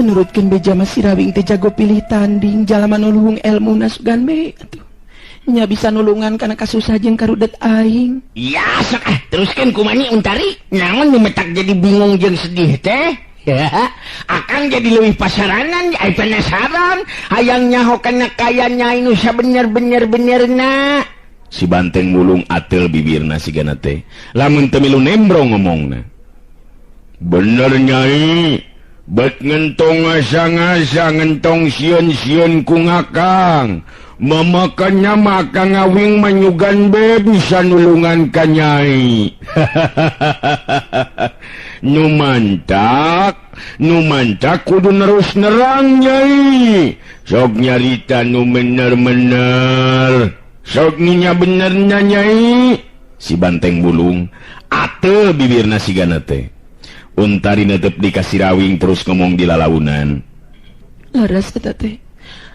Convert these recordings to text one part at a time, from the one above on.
Nurutkeun beja mah si Rawing teh jago pilih tanding, jalma nu luhung elmuna sugan be atuh. Nya bisa nulungan kana kasusah jeung karudet aing. Ya sok ah, teruskeun kumaha Untari? Naon nu metak jadi bingung jeung sedih teh? Akang jadi leuwih pasaranan, ai penasaran, hayang nyaho kana kaya nyai nu sabener-bener benerna. Si Banteng Wulung atel bibirna sigana teh. Lamun teu milu nembrong ngomongna. Bener nyai, bet ngentong ngasa-ngasa ngentong sieun-sieun ku ngakang. Mamakannya maka ngawing manyugan be bisa nulungan ka nyai. Nu mantak kudu nerus nerang nyai. Sok nyarita nu bener-bener. Sok ninya benernya nyai. Si Banteng Wulung ate bibirna sigana teh. Untari netep di Kasirawing terus ngomong di lalaunan. Leres eta teh.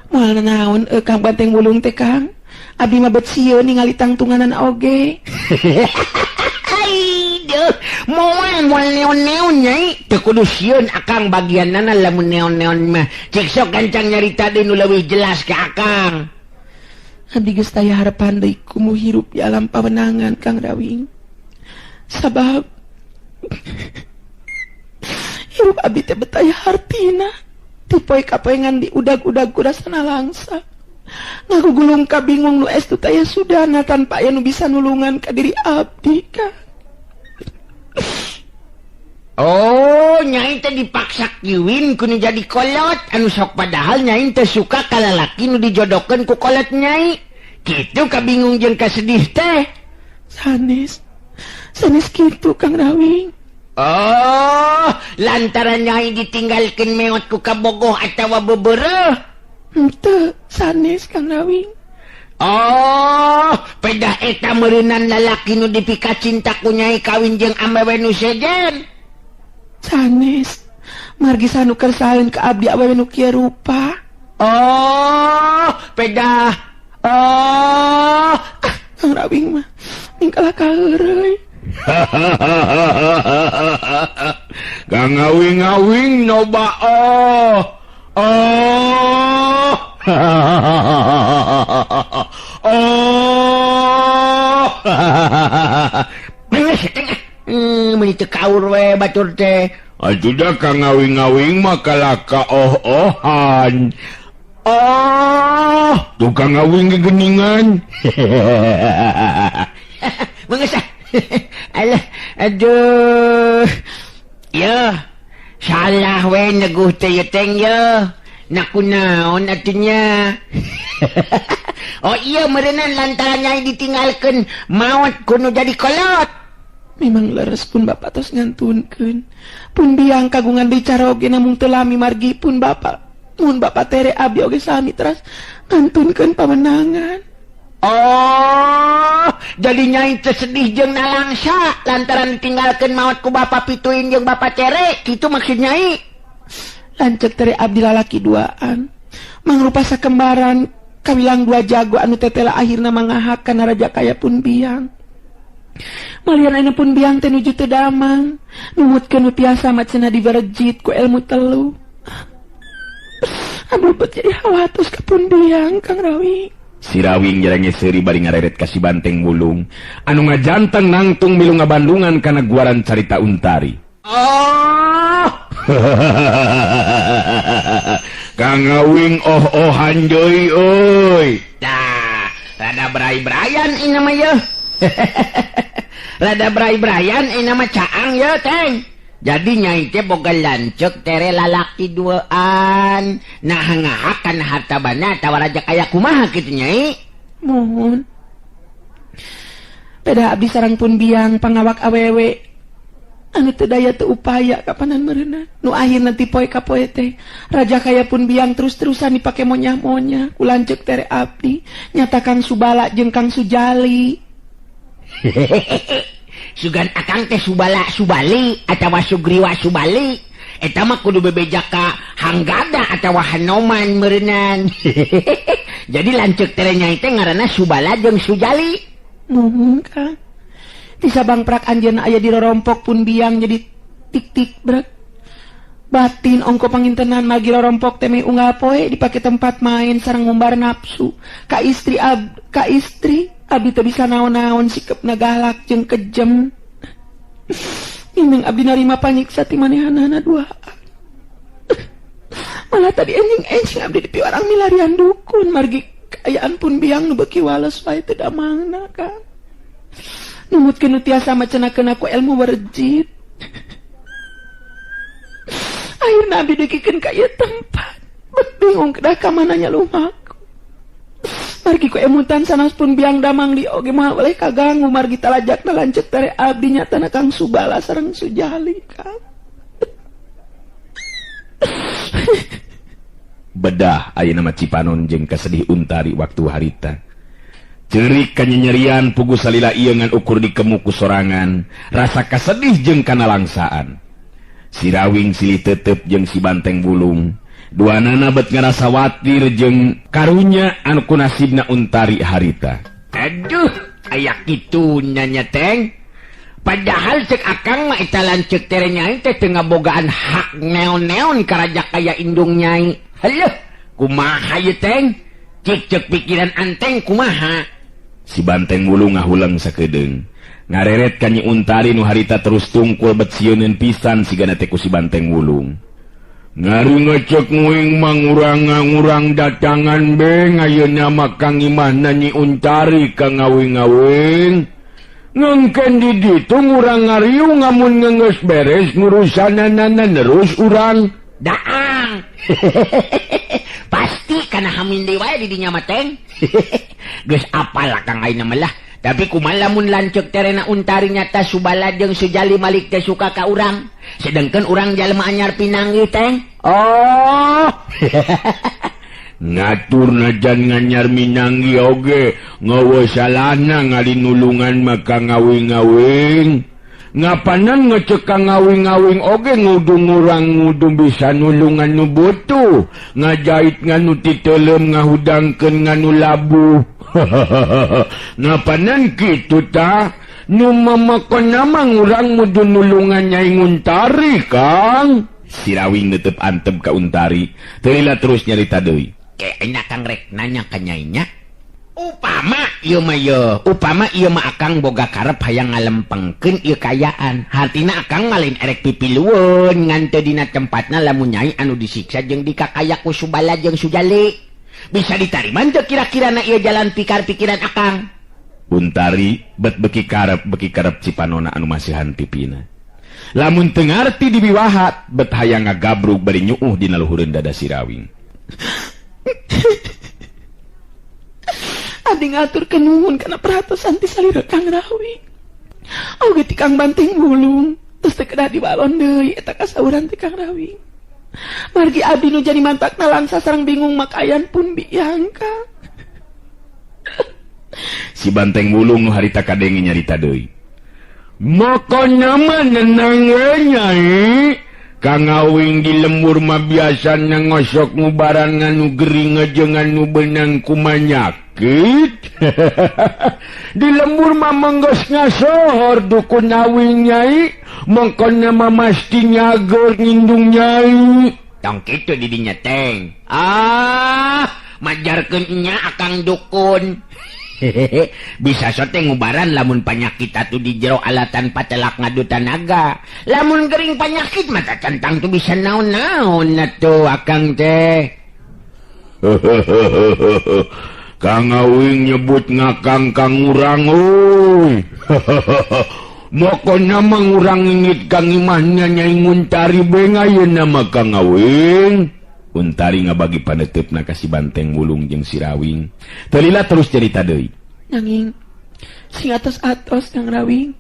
Moal naon Kang Banteng Wulung teh Kang. Abdi mah bet sieun ningali tangtunganan oge. Aduh, moal moal neon-neon nyai. Teu kudu sieun akang bagianana lamun neon-neon mah. Cek sok gancang nyarita deui nu leuwih jelas ka akang. Abdi geus taya harapan deui kumu hirup di alam pawenangan Kang Rawing. Sabab hirup abdi teh betaya hartina. Ti poe ka poe ngan diudag-udag ku rasana langsa. Ngagugulung ka bingung nu estu taya sudana tanpa aya nu bisa nulungan ka diri abdi Kang. Oh, nyai teh dipaksa kiwin ku nu jadi kolot anu sok padahal nyai teh suka ka lalaki nu dijodohkeun ku kolot nyai. Kitu kabingung jeung kasedih teh. Sanes. Sanes kitu Kang Rawing. Oh, lantaran nyai ditinggalkeun meot ku kabogoh atawa bebereuh. Henteu, sanes Kang Rawing. Oh, pedah eta meureunan lalaki nu dipika cinta ku nyai kawin jeung awewe nu sejen. Sanes, margi sanu kersaeun ka abdi awewe nu kieu rupa. Oh, pedah. Oh, ah, Kang Rawing mah ningkalah kaheureuy. Kang Awing-awing noba oh. Oh. Oh. Meuni teu kaur we batur teh. Atuh da Kang Awing-awing mah kalaka oh-ohan. Oh, tukang awing gegeningan. Mengesah. Alah, aduh. Ya, salah we neguh teh ye teng ye. Nak kunaon atunya. Oh iya meureunan lantaran nyai ditinggalkeun maot kudu jadi kolot. Memang leres pun bapak tos ngantunkeun. Pun biang kagungan deui caroge namung teu lami margi pun bapak. Mun bapak tere abdi oge sami teras ngantunkeun pamenangan. Oh, jadi nyai teh sedih jeung nalangsa lantaran ditinggalkeun maot ku bapak pituin jeung bapak tere, kitu maksud nyai. Lanceuk tere abdi lalaki duaan. Mangrupa sakembaran kawilang dua jago anu tetela akhirna mangahakan raja kaya pun biang. Malian ayeuna pun biang teh nuju teu damang, numutkeun nu tiasa mah cenah diberejit ku ilmu telu. Aduh, bet jadi hawatos ka pun biang Kang Rawi. Si Rawing nyerenge seuri bari ngareret ka si Banteng Wulung anu ngajanteng nangtung milu ngabandungan kana guaran carita Untari. Oh. Kang Awing oh-ohan deui euy. Tah, rada berai-berayan ini mah ye. Rada berai-berayan ini mah caang ye teng. Jadi nyai teh boga lanceuk tere lalaki duaan. Nah ngahakan harta bana atawa raja kaya kumaha kitu nyai? Mohon. Peda abdi sareng pun biang pangawak awewe anu teu daya teu upaya kapanan meureunna. Nu akhirna ti poe ka poe teh raja kaya pun biang terus-terusan dipake monyah-monyah ku lanceuk tere abdi nyata Kang Subala jeung Kang Sujali. Sugan akang teh Subala Subali atawa Sugriwa Subali eta mah kudu bebeja ka Hanggada atawa Hanoman meureunnan. Jadi lanceuk tere nyai teh ngaranna Subala jeung Sujali. Nuhun Kang. Ti sabang prak anjeunna aya di rorompok pun biang jadi tik-tik brek. Batin ongko pangintenan magi rorompok teh unggal poe dipake tempat main sareng ngumbar nafsu. Ka istri abdi teu bisa naon-naon sikepna galak jeung kejem. Miming abdi narima panyiksa ti manehanana duaan. Malah tadi enjing-enjing abdi dipiwarang milarian dukun margi kaayaan pun biang nu beuki wales wae teu damangna Kang. Numutkeun nu tiasa macenakeun ku ilmu werjit. Akhirna abdi dugikeun ka ieu tempat. Bet bingung kedah ka mana nya lumaku. Margi ku emutan sanes pun biang damang di oge moal boleh kaganggu margi talajakna lanceuk tere abdi nyatana Kang Subala sareng Sujali Kang. Bedah ayeuna mah Cipanon jeung kasedih Untari waktu harita. Ceurik kanyenyerian pugu salila ieu ngan ukur dikemu ku sorangan, rasa kasedih jeung kanalangsaan. Si Rawing silih tetep jeung si Banteng Bulung. Duanana bet ngarasa watir jeung karunya anu ku nasibna Untari harita. Aduh, aya kitu nya Teng. Padahal cek akang mah eta lanceuk tere nyai teh teu ngabogaan hak neon-neon ka raja kaya indung nyai. Heuh, kumaha ieu Teng? Cek cek pikiran anteng kumaha? Si Banteng Bulung ngahuleng sakedeung. Ngareret ka Nyi Untari nu harita terus tungkul bet sieuneun pisan sigana teh ku si Banteng Wulung. Ngari ngecek nguing mangurang-ngurang datangan beng ayeuna mah kang imahna Nyi Untari ka ngawing-ngawing. Ngengken di ditu ngurang ngariung ngamun ngeungeus beres ngurusanana nerus urang daang. Pasti kana hamin deui wae di dinya mah Teng. Geus apal kang ayeuna mah lah. Tapi kumaha lamun lanceuk terena Untari nyata Subala jeung Sujali Malik teh suka ka urang. Sedengkeun urang jalma anyar pinanggih Teng. Oh. Ngatur najan nganyar minanggi oge ngawe salahna ngalinulungan maka ngawing-ngawing. Ngapanan ngecek ka ngawing-ngawing oge ngudung urang ngudung bisa nulungan nu butuh, ngajait nganu titelem ngahudangkeun nganu labuh. Ngapanan kitu ta? Nu mamakon nama ngurang mudu nulungan Nyai Untari, Kang. Si Rawing netep antep ka Untari, teu lila terus nyarita deui. Kayaknya Kang rek nanya ka nyainya. Upama ieu mah ieu, upama ieu mah akang boga karep hayang ngalempengkeun ieu kayaan. Hartina akang mah lain erek pipilueun ngan teu dina tempatna lamun nyai anu disiksa jeung dikakaya ku Subala jeung Sujali. Bisa ditarima teu kira-kirana ieu jalan pikar-pikiran akang? Untari bet beki karep Cipanona anu masihan pipina. Lamun teu ngarti dibiwahat bet hayang ngagabrug bari nyuuh dina luhureun dada si Rawing. Abdi ngaturkeun nuhun kana perhatosan ti salira Kang Rawing. Oge ti Kang Banteng Bulung, terus teu kedah dibalon deui eta kasauran ti Kang Rawing. Margi abdi nu jadi mantakna langsa sareng bingung makayan pun biang Kang. Si Banteng Bulung nu harita kadenge nyarita deui. Makana mah nenang we nyai. Kang Awing di lembur mah biasana ngosok ngubaran nganu gering jeung nganu benang kumanyakit. Di lembur mah menggeus ngasohor dukun awing nyai, mangkana mah masti nyager ngindung nyai. Tong kitu di dinya Teng. Ah, majarkeun nya akang dukun. Bisa sote ngubaran lamun panyakit atuh di jero alatan patelak ngadu tanaga. Lamun gering panyakit mata centang tuh bisa naon-naon atuh akang teh. Kang Awing nyebut ngakang kang urang euy. Mokona mah ngurang ingit kang imahna Nyai Untari beng ayeuna mah Kang Awing. Untari ngabagi paneuteup ka si Banteng Wulung jeung si Rawing. Teu lila terus cerita deui. Nanging sing atos-atos Kang Rawing.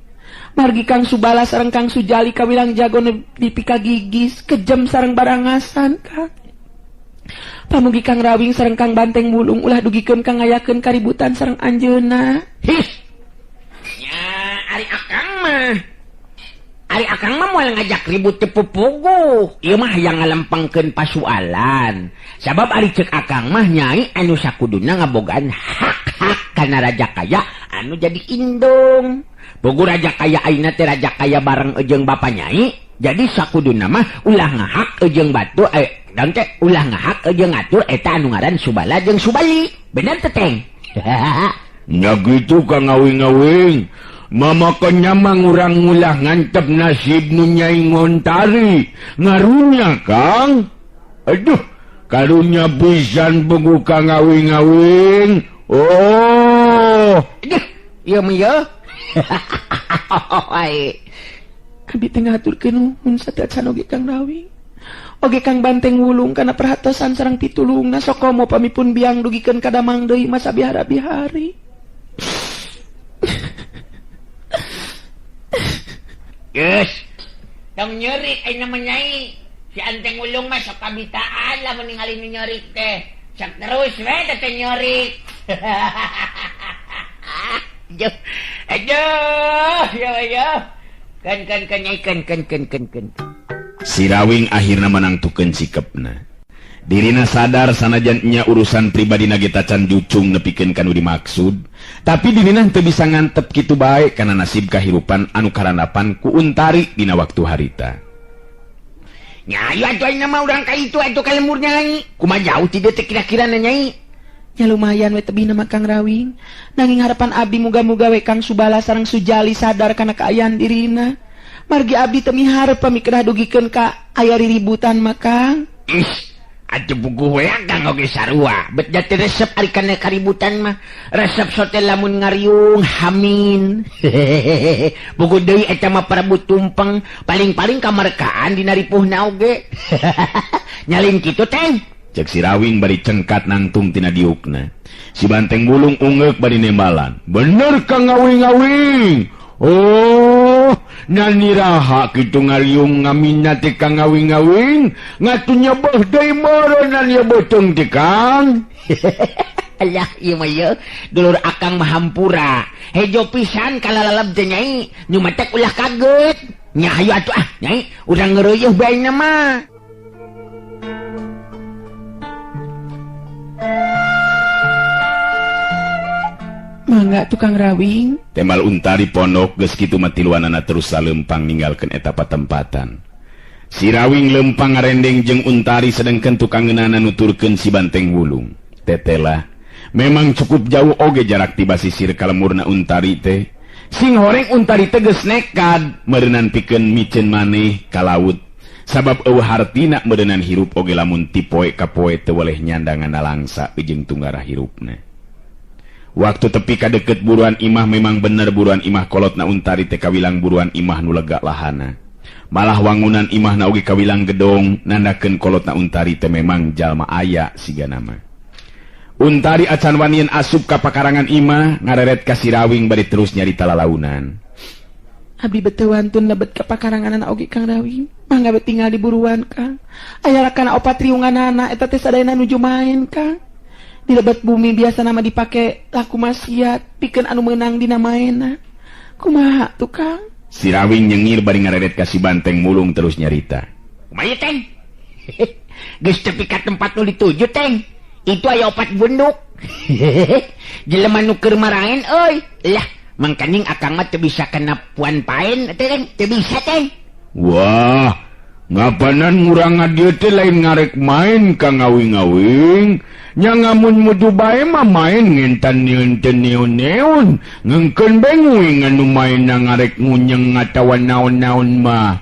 Margi Kang Subala sareng Kang Sujali kawilang jago dipika gigis kejem sareng barangasan Kang. Pamugi Kang Rawing sareng Kang Banteng Wulung ulah dugikeun kang ngayakeun kaributan sareng anjeunna. Hih. Nya ari akang mah. Ari akang mah moal ngajak ribut teu pupuguh. Ieu mah hayang ngalempengkeun pasualan. Sabab ari ceuk akang mah nyai anu sakuduna ngabogaan hak-hak kana raja kaya anu jadi indung. Pugu raja kaya ayeuna teh raja kaya bareng jeung bapa nyai. Jadi sakuduna mah ulah ngahak jeung batu dan teh ulah ngahak jeung ngatur eta anu ngaran Subala jeung Subali. Bener teh Teng? Nya kitu Kang Awing-awing. Mamakonnya mangurang ulah ngantep nasib nu Nyai Ngontari. Ngarunya Kang. Aduh, karunya pisan pugu Kang Awing-awing. Oh, aduh, ieu mah yeuh. Abi teh ngaturkeun nuhun sateuacan oge Kang Rawing. Oge Kang Banteng Wulung kana perhatosan sareng pitulungna sokomo pamipun biang dugikeun ka damang deui masa bihara-bihari. Geus. Tong nyeri ayeuna mah Nyai. Si Anteng Wulung mah sok kabitaan lamun ningali nu nyerik teh. Sok terus we teh nyerik. Aduh, aduh, ya ya. Kan kan kan Nyai kan kan kan kan kan. Si Rawing akhirna menangtukeun sikepna. Dirina sadar sanajan nya urusan pribadi na ge tacan jucung nepikeun ka nu dimaksud, tapi dirina teu bisa ngantep kitu bae kana nasib kahirupan anu karandapan ku Untari dina waktu harita. Nya ayo atuh ayeuna mah urang ka itu atuh ka lembur Nyai. Kumaha jauh ti dieu teh kira-kira na Nyai? Nya lumayan we tebihna mah Kang Rawing. Nanging harapan abdi muga-muga we Kang Subala sareng Sujali sadar kana kaayaan dirina. Margi abdi teu miharep pamikerah dugikeun ka aya riributan mah Kang. Ih, atuh puguh we Kang oge sarua. Bet da teu resep ari kana kaributan mah. Resep sote lamun ngariung hamin. Puguh deui eta mah Prabu Tumpeng, paling-paling kamarkaan dina ripuhna oge. Nyalin kitu Teng. Cek si Rawing bari cengkat nangtung tina diukna. Si Banteng Wulung ungeuk bari nembalan. Bener Kang Awing-awing. Oh, naniraha kitu ngariung ngamina teh Kang Awing-awing. Ngatu nyebeh deui meureunnan ieu beuteung teh Kang. Alah ieu mah yeuh, dulur akang mah hampura. Hejo pisan kalalaleb teh Nyai, nu matak ulah kaget. Nya hayu atuh ah Nyai, urang ngeureuyeuh bae na mah. Mangga tukang Rawing. Tembal Untari pondok geus kitu mah tiluanana terus salempang ninggalkeun eta patempatan. Si Rawing lempang ngarendeng jeung Untari sedengkeun tukang ngeunana nuturkeun si Banteng Wulung. Tetelah, memang cukup jauh oge jarak ti basisir ka lemurna Untari teh. Sing horeng Untari teh geus nekad meureunan pikeun miceun maneh ka laut. Sabab eueuh hartina meureunan hirup oge lamun ti poe ka poe teu weleh nyandangan nalangsa jeung tunggara hirupna. Waktu tepi ka deket buruan imah memang bener buruan imah kolotna Untari teh kawilang buruan imah nu lega lahana. Malah wangunan imahna oge kawilang gedong nandakeun kolotna Untari teh memang jalma aya sigana mah. Untari acan wanian asup ka pakarangan imah ngareret ka si Rawing bari terus nyarita lalaunan. Abdi beteu wantun lebet ka pakaranganana oge Kang Rawing. Mangga tinggal di buruan Kang. Aya kana opat riunganana eta teh sadayana nuju main Kang. Di lebet bumi biasa nama dipake laku maksiat pikeun anu meunang dina maena. Kumaha tuh Kang? Si Rawing nyengir bari ngareret ka si Banteng Mulung terus nyarita. Kumaha Teng? Geus tepi ka tempat nu dituju Teng. Itu aya opat bunduk. Jelema nu keur maraen euy. Lah, mangkaning akang mah teu bisa kana puan paen teh Teng, teu bisa Teng. Wah, ngapanan urang ngadieu teh lain ngarek main Kang Awing-awing. Nya ngamun mudu bae mah main ngentan nieun teu neun-neun. Ngeungkeun bae nguing anu maenna ngarek ngunyeng atawa naon-naon mah.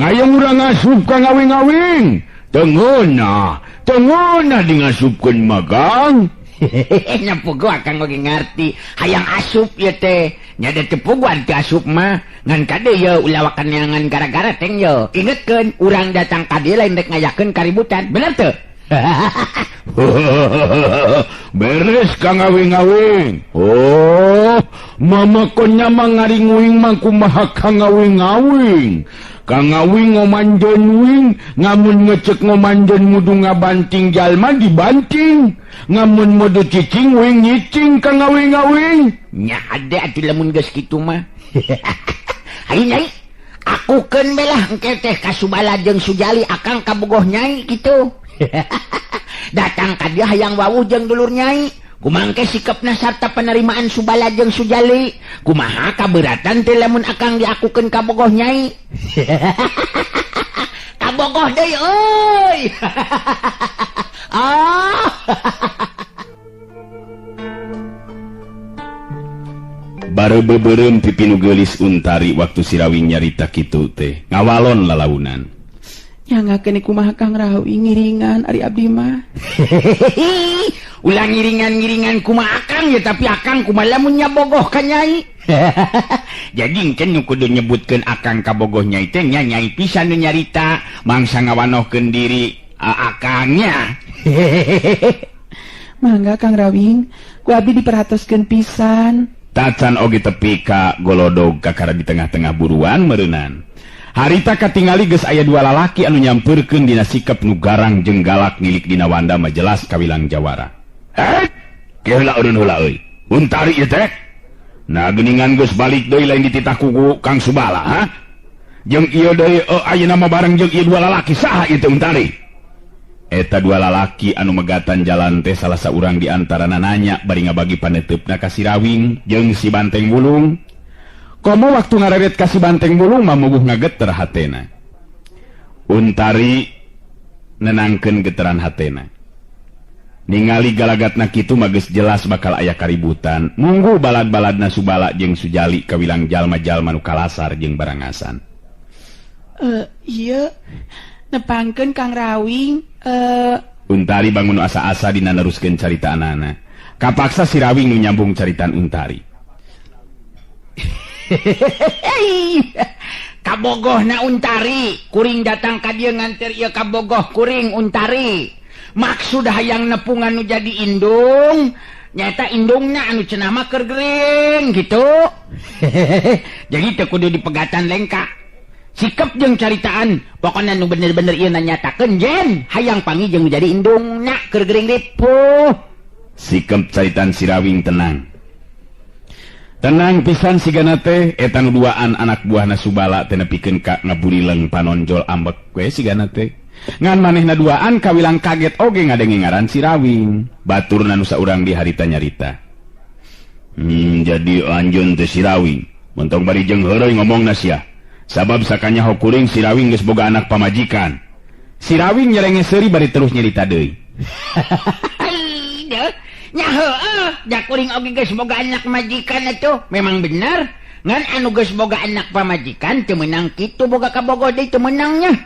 Ngayong urang asup Kang Awing-awing. Teu ngeunah, teu ngeunah di ngasupkeun mah Kang. Nya puguh akang oge ngarti hayang asup ieu teh. Nya da teu puguhan teu asup mah. Ngan kade ye ulah wakan neangan gara-gara Teng ye. Ingetkeun urang datang ka dieu lain rek ngayakeun kaributan. Bener teu? Beres Kang Awing-awing. Oh, mama konya mah ngaringuing mah kumaha Kang Awing-awing. Kang Awing ngomanjeun wing, ngamun ngecek ngomanjeun mudu ngabanting jalma dibanting. Ngamun mudu cicing wing nyicing Kang Awing-awing. Nya ade atuh lamun geus kitu mah. Hayu Nyai, akukeun bae lah engke teh ka Subala jeung Sujali akang kabogoh Nyai kitu. Datang ka dia hayang wawuh jeung dulur Nyai. Kumangke sikapna sarta penerimaan Subala jeung Sujali. Kumaha kaberatan teh lamun akang diakukeun kabogoh nyai. Kabogoh deui euy. Ah. Baru beubeurem pipi nu geulis Untari waktu Sirawing nyarita kitu teh ngawalon lalaunan. Nyangakeun kumaha Kang Rawi ngiringan ari abdi mah. Ulah ngiringan-ngiringan kumaha akang ya, tapi akang kumaha lamun nyabogoh ka nyai. Jadi engke nu kudu nyebutkeun akang kabogoh nyai teh nya nyai pisan nu nyarita mangsa ngawanohkeun diri akangnya. Mangga Kang Rawing, ku abdi diperhatoskeun pisan. Tacan oge tepi ka golodog kakara di tengah-tengah buruan meureunan. Harita katingali geus aya dua lalaki anu nyampeurkeun dina sikap nu garang jeung galak nilik dina wanda mah jelas kawilang jawara. Heh, keheula eureun heula euy. Untari ieu teh. Nah geuningan geus balik deui lain dititah ku Kang Subala, ha? Jeung ieu deui ayeuna mah bareng jeung ieu dua lalaki saha ieu teh Untari? Eta dua lalaki anu megatan jalan teh salah saurang di antarana nanya bari ngabagi paneuteup ka si Rawing jeung si Banteng Wulung. Komo waktu ngareret ka si Banteng Wulung mah muguh ngageter hatena. Untari nenangkeun geteran hatena. Ningali galagatna kitu mah geus jelas bakal aya kaributan. Munggu balad-baladna Subala jeung Sujali kawilang jalma-jalma nu kalasar jeung barangasan. Ieu nepangkeun Kang Rawing. Untari bangun asa-asa dina neruskeun caritaanana. Kapaksa si Rawing nu nyambung caritaan Untari. Kabogohna Untari, kuring datang ka dieu nganter ieu kabogoh kuring Untari. Maksud hayang nepungan nu jadi indung, nyata indungna anu cenah mah keur gering gitu. Jadi teu kudu dipegatan lengka. Sikap jeung caritaan pokona nu bener-bener ieu nanyatakeun jen hayang pangi jeung jadi indungna keur gering ripuh. Sikap caritaan si Rawing tenang. Tenang pisan sigana teh eta nu duaan anak buahna Subala teh nepikeun ka ngaburileng panonjol ambek we sigana teh. Ngan manehna duaan kawilang kaget oge ngadenge ngaran si Rawing. Baturna nu saurang di harita nyarita. Jadi anjeun teh si Rawing. Montong bari jeung heureuy ngomongna sia. Sabab sakanyaho kuring si Rawing geus boga anak pamajikan. Si Rawing nyerenge seuri bari terus nyarita deui. Nya heueuh, da kuring oge geus boga anak majikan atuh. Memang bener. Ngan anu geus boga anak pamajikan teu meunang kitu boga kabogoh deui teu meunangnya.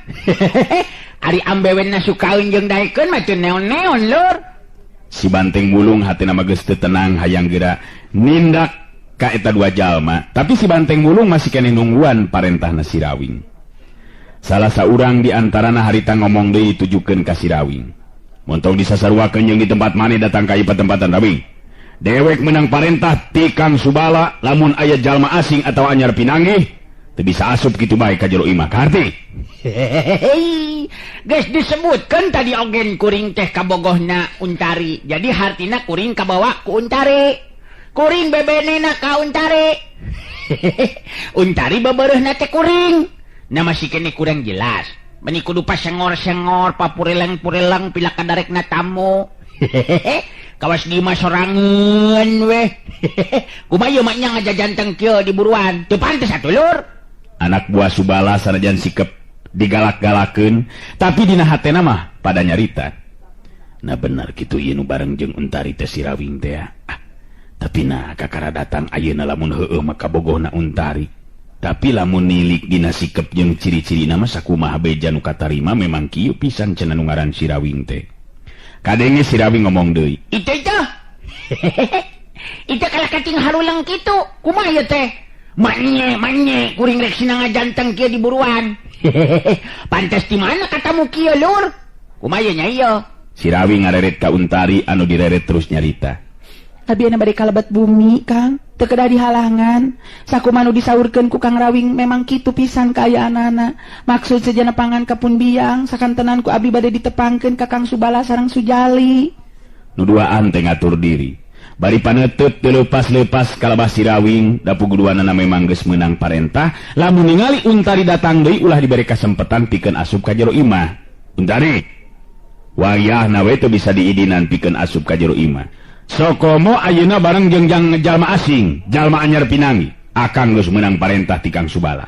Ari ambewenna sukaeun jeung daekeun mah teu neon-neon lur. Si Banteng Wulung hatina mah geus teu tenang hayang geura nindak ka eta dua jalma, tapi si Banteng Wulung masih keneh nungguan parentahna si Rawing. Salah saurang di antarana harita ngomong deui ditujukeun ka si Rawing. Montong disasaruakeun jeung di tempat maneh datang ka ieu patempatan Rawing. Dewek menang parentah ti Kang Subala lamun aya jalma asing atawa anyar pinanggih teu bisa asup kitu bae ka jero imah kaharti. Geus disebutkeun tadi ogen kuring teh kabogohna Untari. Jadi hartina kuring kabawa ku Untari. Kuring bebenena ka Untari. Untari bebereuhna teh kuring. Nah masih kene kurang jelas. Meni kudu pasengor-sengor, papureleng-pureleng pila kadarekna tamu. Kawas di mah sorangan weh. Kumaha ieu mah nya ngajajanteng kieu di buruan. Teu pantes atuh lur. Anak buah Subala sanajan sikep digalak-galakeun, tapi dina hatena mah pada nyarita. Nah bener kitu ieu nu bareng jeung Untari teh si Rawing teh. Ah, tapi nah kakara datang ayeuna lamun heueuh mah kabogohna Untari. Tapi lamun nilik dina sikep jeung ciri-cirina mah sakumaha beja nu katarima memang kieu pisan cenah nu ngaran si Rawing teh. Kadenge si Rawing ngomong deui. Itu itu. Itu kalah kacing harulang kitu. Kumaha ieu teh? Manye manye kuring rek sina ngajanteng kieu di buruan. Pantes di mana katamu kieu lur? Kumaha ieu nya ieu? Si Rawing ngareret ka Untari anu direret terus nyarita. Abi anu bade kalebet bumi Kang, teu kedah dihalangan. Sakumaha nu disaurkeun ku Kang Rawing memang kitu pisan kaayaanana. Maksud sejana pangan ka pun biang, sakantenan ku abi bade ditepangkeun ka Kang Subala sareng Sujali. Nu duaan teh ngatur diri. Bari paneuteut teu leupas-leupas kalabah si Rawing, da puguduanana memang geus meunang parentah, lamun ningali Untari datang deui ulah dibere kasempetan pikeun asup ka jero imah. Untari, wayahna we teu bisa diidinan pikeun asup ka jero imah. Sokomo ayeuna bareng jeung jalma asing, jalma anyar pinangi. Akang geus meunang parentah ti Kang Subala.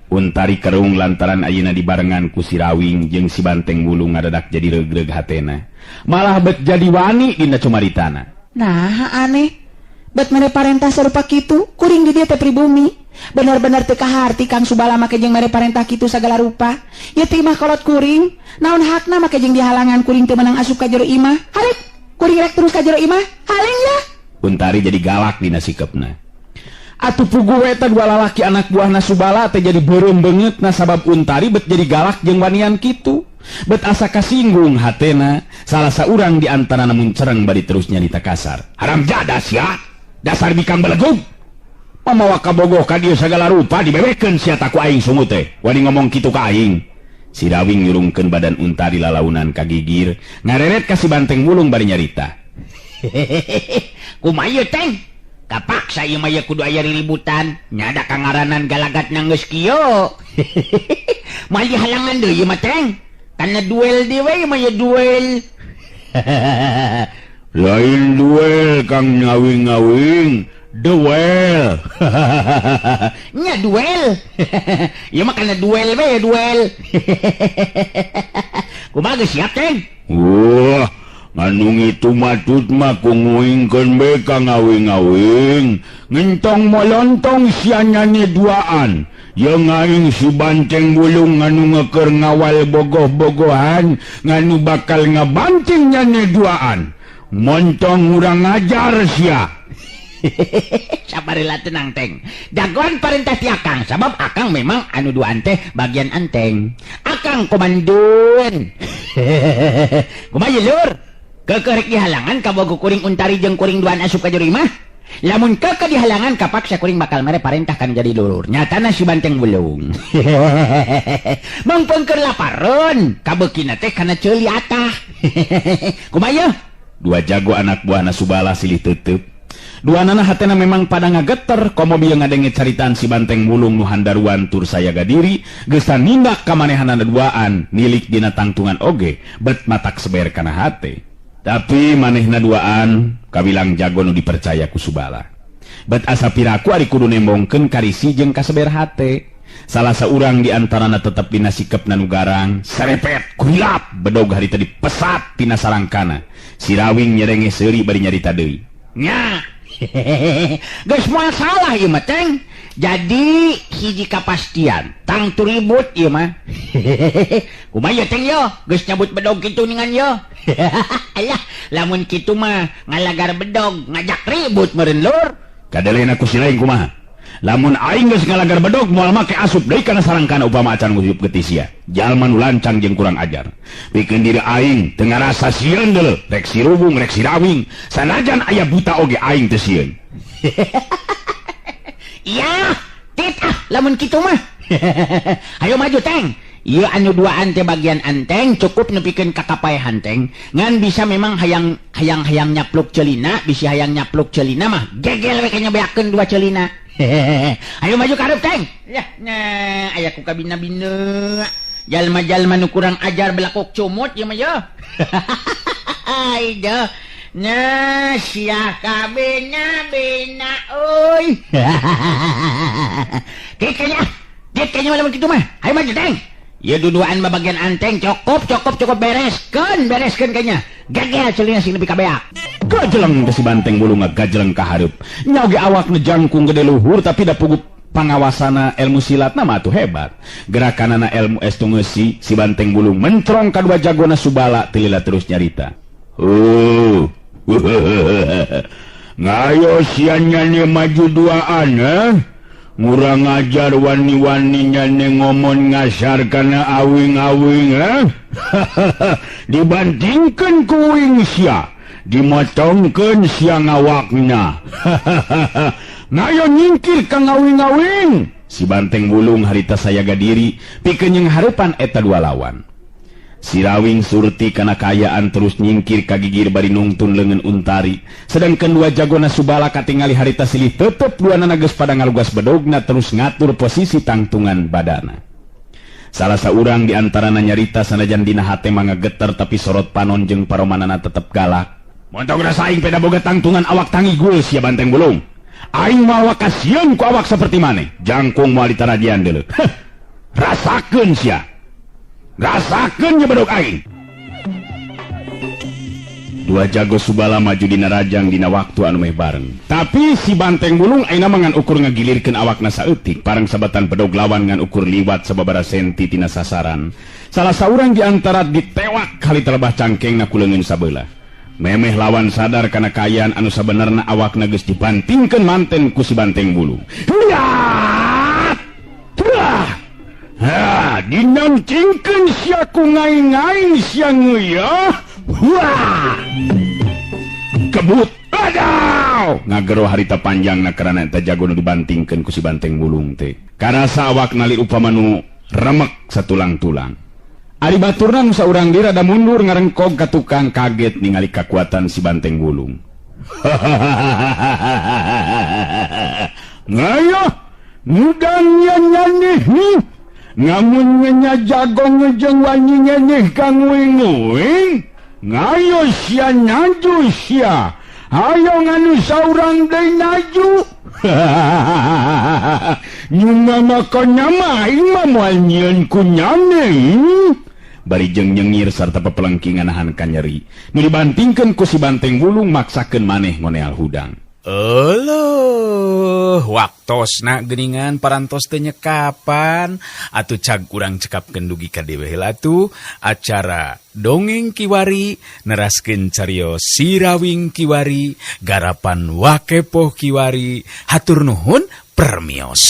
Untari kerung lantaran ayeuna dibarengan ku si Rawing jeung si Banteng Wulung ngadadak jadi regreg hatena. Malah bet jadi wani dina cumaritana. Nah, aneh. Bet mere parentah sarupa kitu, kuring di dieu teh pribumi. Bener-bener teu kaharti Kang Subala make jeung mere parentah kitu sagala rupa. Ieu teh imah kolot kuring, naon hakna make jeung dihalangan kuring teu meunang asup ka jero imah. Halik, kuring rek terus ka jero imah. Haling ya. Untari jadi galak dina sikepna. Atuh puguh eta dua lalaki anak buahna Subala teh jadi beureum beungeut na sabab Untari bet jadi galak jeung wanian kitu. Bet asa kasinggung hatena, salah saurang di antara namun cereng bari terus nyarita kasar. Haram jadah sia, dasar bikang belegug. Mamawa kabogoh ka dieu sagala rupa dibebekeun sia ta ku aing sungut teh. Wani ngomong kitu ka aing. Si Rawing nyurungkeun badan Untari lalaunan ka gigir, ngareret ka si Banteng Wulung bari nyarita. Kumaha ieu teh? Kapaksa ieu mah kudu aya riributan, nyada kangaranan galagat geus kieu. Moal dihalangan deui ieu mah teng. Kana duel deui we ieu mah duel. Lain duel Kang ngawing-ngawing, duel. Nya duel. Ieu mah kana duel we duel. Kumaha geus siap teng? Wah, nganu ngitu matut mah ku nguingkeun be ka ngawing-ngawing. Ngentong molontong sia nyane duaan. Jeung aing si Banteng Wulung nganu ngeukeur ngawal bogoh-bogohan, nganu bakal ngabanting nyane duaan. Montong urang ngajar sia. Sabarila tenang teng. Jagoan parentah ti akang, sabab akang memang anu duaan teh bagian anteng. Akang komandun. Kumaha ye lur? Kekerek dihalangan kabogo kuring Untari jeung kuring duaan asup ka jero imah. Lamun keke dihalangan kapaksa kuring bakal mere parentah kan jadi lurur. Nyatana si Banteng Wulung. Mangpengker lapareun, kabeukina teh kana ceuli atah. Kumaha ye? Dua jago anak buahna Subala silih tetep. Dua nana hatena memang pada ngageter komo bieu ngadenge caritaan si Banteng Wulung nu handaruan tur sayaga diri, geus nindak ka manehanana duaan, nilik dina tangtungan oge, bet matak seber kana hate. Tapi manehna duaan kawilang jago nu dipercaya ku Subala. Bet asa piraku ari kudu nembongkeun karisi jeung kaseber hate. Salah saurang di antarana tetep dina sikepna nu garang, serepet, kurilap, bedog harita dipesat tina sarangkana. Si Rawing nyerenge seuri bari nyarita deui. Nya. Geus moal salah ieu mah teng. Jadi hiji kapastian, tangtu ribut ieu mah. Kumaha ieu teng yo? Geus nyabut bedog kitu ningan yo. Alah, lamun kitu mah ngalagar bedog, ngajak ribut meureun lur. Kadelena ku si lain kumaha? Lamun aing geus ngalagar bedog moal make asup deui kana sarangkana upama acan ngusup getih sia. Jalma nu lancang jeung kurang ajar. Pikeun diri aing teu ngarasa sieun deuleu, rek si Rubung rek si Rawing, sanajan aya buta oge aing teu sieun. Iya, tit ah lamun kitu mah. Ayo maju teng. Ieu anu duaan teh bagian anteng cukup nepikeun ka kapaehan teng. Ngan bisa memang hayang hayang hayang nyapluk celina, bisi hayang nyapluk celina mah gegel we kanya beakeun dua celina. Ayo maju ka hareup teng. Yah, nah aya ku kabina-bina. Jalma-jalma nu kurang ajar belakok cumut ieu mah ye. Ayo. Nah, sia kabina-bina euy. Kayaknya, kayaknya lamun kitu mah. Ayo maju teng. Ya duduaan bagian anteng cukup cukup cukup bereskeun bereskeun kayaknya. Gegel celina sing nepi ka beak. Gajeleng si Banteng Wulung gajeleng ka hareup. Nya oge awakna jangkung gede luhur tapi da puguh pangawasana ilmu silatna mah atuh hebat. Gerakanana ilmu estu ngeusi si Banteng Wulung mentrong ka dua jagona Subala teu lila terus nyarita. Oh. Ngayo sia nyane maju duaan eh? Ngurang ajar wani-wani nyane ngomong ngasar kana awing-awing eh? Dibandingkeun ku uing sia, dimotongkeun sia ngawakna. Ngayo nyingkir ka ngawing-awing. Si Banteng Wulung harita sayaga diri pikeun jeung hareupan eta dua lawan. Si Rawing surti kana kaayaan terus nyingkir ka gigir bari nungtun leungeun Untari. Sedangkan dua jagona Subala katingali harita silih tetep dua nana geus pada ngalugas bedogna terus ngatur posisi tangtungan badana. Salah saurang di antarana nyarita sanajan dina hate mah ngageter tapi sorot panon jeung paromanana tetep galak. Montong rasa aing peda boga tangtungan awak tangigul sia Banteng Bulung. Aing mawa kasieun ku awak seperti maneh. Jangkung moal ditaradian deuleu. Rasakeun sia. Rasakeun nya bedog aing. Dua jago Subala maju dina rajang dina waktu anu meh bareng. Tapi si Banteng Bulung ayeuna mah ngan ukur ngagilirkeun awakna saeutik parang sabatan bedog lawan ngan ukur liwat sababaraha senti tina sasaran. Salah saurang di antara ditewak kali telebah cangkengna ku leungeun sabelah. Memeh lawan sadar kana kaayaan anu sabenerna awakna geus dibantingkeun manten ku si Banteng Bulung. Hiat! Tuah! Ha, dinancingkeun sia ku ngaing-ngaing sia ngeuyeah. Wah! Kebut. Aduh! Ngagero harita panjangna karana eta jago nu dibantingkeun ku si Banteng Bulung teh. Karasa awakna li upama nu remek satulang-tulang. Ari baturna nu saurang deui rada mundur ngarengkog ka tukang kaget ningali kakuatan si Banteng Bulung. Ngayoh, mudang nyanyi ngamun nya jago ngejeng wani nyanyi kang nguing-nguing. Ngayo sia naju sia. Ayo nganu saurang deui naju. Nyuma maka nyama aing mah moal nyieun ku nyane. Bari jeung nyengir sarta pepelengkingan nahan kanyeri. Nu dibantingkeun ku si Banteng Bulung maksakeun maneh ngoneal hudang. Euleuh, waktosna geuningan parantos teh nyekapan atuh cag urang cekapkeun dugi ka dewe heula tuh acara dongeng kiwari neraskeun carios Sirawing kiwari garapan Wakepoh kiwari hatur nuhun permios.